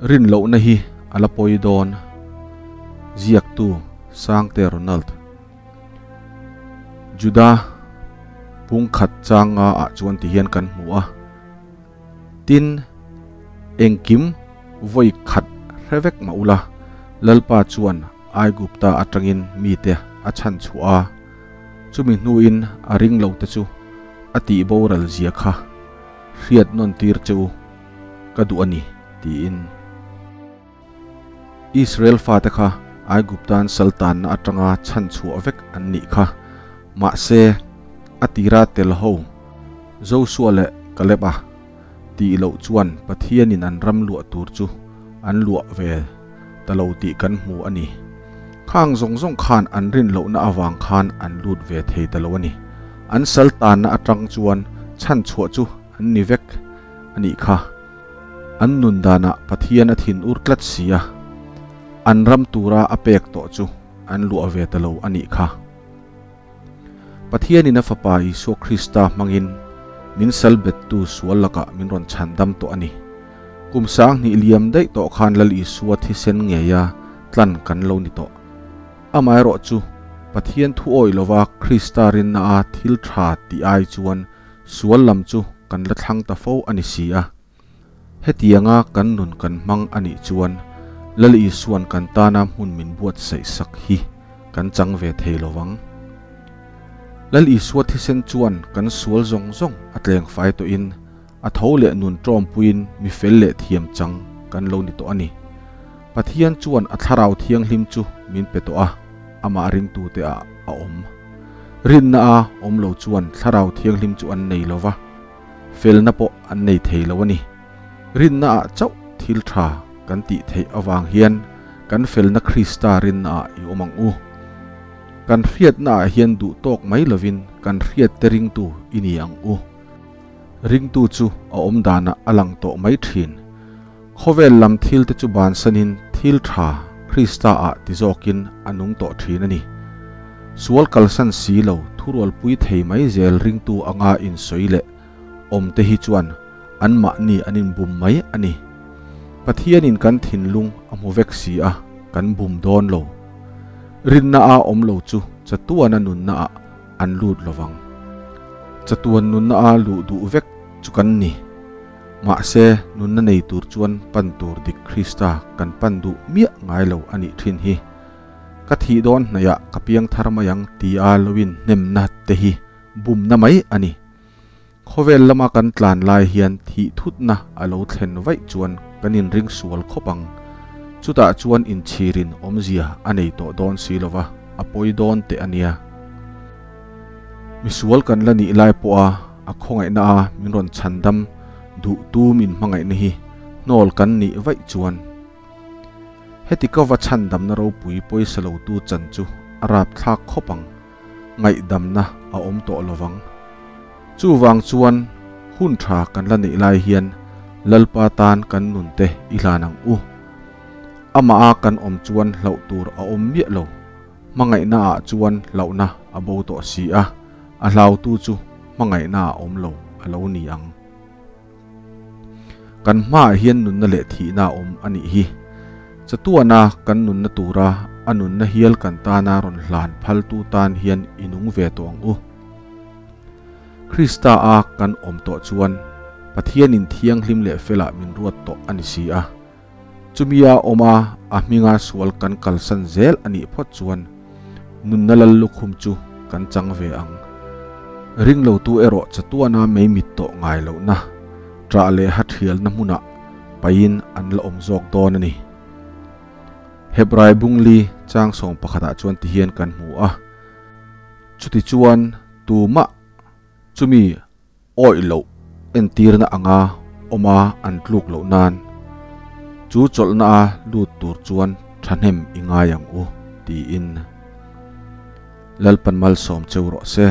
Rin lohna hi a la pawi dawn. Ziaktu Sangte Ronald. Juda bung khat changa ah chuan ti hian kan hmu a. Tin, engkim vawi khat hre vek mah ula, Lalpa chuan Aigupta atangin mite a chhan chhuah a, chumi hnuin a ring lo te chu a tih boral zia kha hriat nawn tir che u ka duh a ni, tiin. Israel fate kha Aiguptan sal tanna atanga chhan chhuah vek an nih kha. Mahse, a tira tel ho Josua leh Kaleba tih loh chuan Pathianin an ram luah tur chu an luah ve ta lo tih kan hmu a ni. Khang zawng zawng khan an rin lohna avang khan an lut ve thei ta lo a ni. An sal tanna atang chuan chhan chhuah chu an ni vek a nih kha. An nun danah Pathian a thin ur tlat si a, an ram tura a pek tawh chu an luah ve ta lo a nih kha. Pathianin a Fapa Isua Krista hmangin min sal bettu sual lakah min rawn chhandam tawh a ni. Kum 2000 liam daih tawh khan Lal Isua thisen ngeia tlan kan lo ni tawh. Amaherawh chu Pathian thu awih lova Krista rinna a thil tha tih ai chuan sual lam chu kan la thlang ta fo a ni si a. Hetianga kan nun kan hmang a nih chuan Lal Isua'n kan tana hmun min buatsaih sak hi kan chang ve thei lo vang. Lal Isua thisen chuan kan sual zawng zawng a tleng fai tawhin a tho leh nun ṭawmpuiin mi fel leh thiam chang kan lo ni tawh a ni. Pathian chuan a Thlarau Thianghlim chu min pe tawh a, amah ringtute ah a awm. Rinna a awm lo chuan Thlarau Thianghlim chu an nei lo va. Felna pawh an nei thei lo a ni. Rinna ah chauh thil tha kan tih theih avang hian kan felna Krista rinna ah i awm ang u. Kan hriatna ah hian duh tawk mai lovin kan hriat te ringtu i ni ang u. Ringtu chu a awm danah a lang tawh mai thin. Khawvel lam thil te chu bansanin thil tha Krista ah ti zawkin a nung tawh thin a ni. Sual kalsan si lo thurualpui thei mai zel ringtu anga insawi leh awm te hi chuan anmahni an inbum mai a ni. Pathianin kan thinlung a hmu vek si a, kan bum dawn lo. Rinna a awm lo chu chatuana nunna ah an lut lovang. Chatuan nunna a luh duh vek chu kan ni. Mahse, nunna nei tur chuan pan tur dik Krista kan pan duh miah ngai lo a nih thin hi. Ka thih dawn hnaihah ka piang thar mai ang tia loin hnemna te hi bumna mai a ni. Khawvel lama kan tlan lai hian thih thutna a lo thlen vaih chuan kan inring sual khawp ang. Chutah chuan inchhirin awmzia a nei tawh dawn si lova, a pawi dawn teh a nia. Misual kan la nih lai pawha a khawngaihna a min rawn chhandam duh tu min hmangaihna hi hnawl kan nih vaih chuan heti ka va chhandamna ropui pawisa lo tu chan chu a rapthlak khawp ang, ngaihdamna a awm tawh lovang. Chuvang chuan hun tha kan la neih lai hian Lalpa tan kan nun te i hlan ang u. Amah a kan awm chuan hlauh tur a awm miah lo. Hmangaihna ah chuan hlauhna a bo tawh si a, a hlautu chu hmangaihna ah awm lo a lo ni ang. Kan hmaah hian nunna leh thihna a awm a nih hi. Chatuana kan nunna tura a nunna hial kan tana rawn hlan phaltu tan hian i nung ve tawh ang u. Krista a kan awm tawh chuan Pathianin thianghlim leh felah min ruat tawh a ni si a. Chumia awm a, a hminga sual kan kalsan zel a nih phawt chuan nunna lal lukhum chu kan chang ve ang. Ringlotu erawh chatuana mei mit tawh ngai lohna, ṭah leh ha ṭhialna hmunah paihin an la awm zawk dawn a ni. Hebrai bungli chang 11ah chuan tihian kan hmu a, Chutichuan tumah chumi Awih loh entirna anga awma an tluk loh nan chu chawlhna a lut tur chuan thahnem i ngai ang u, tiin Lalpan malsawm cheu rawh se.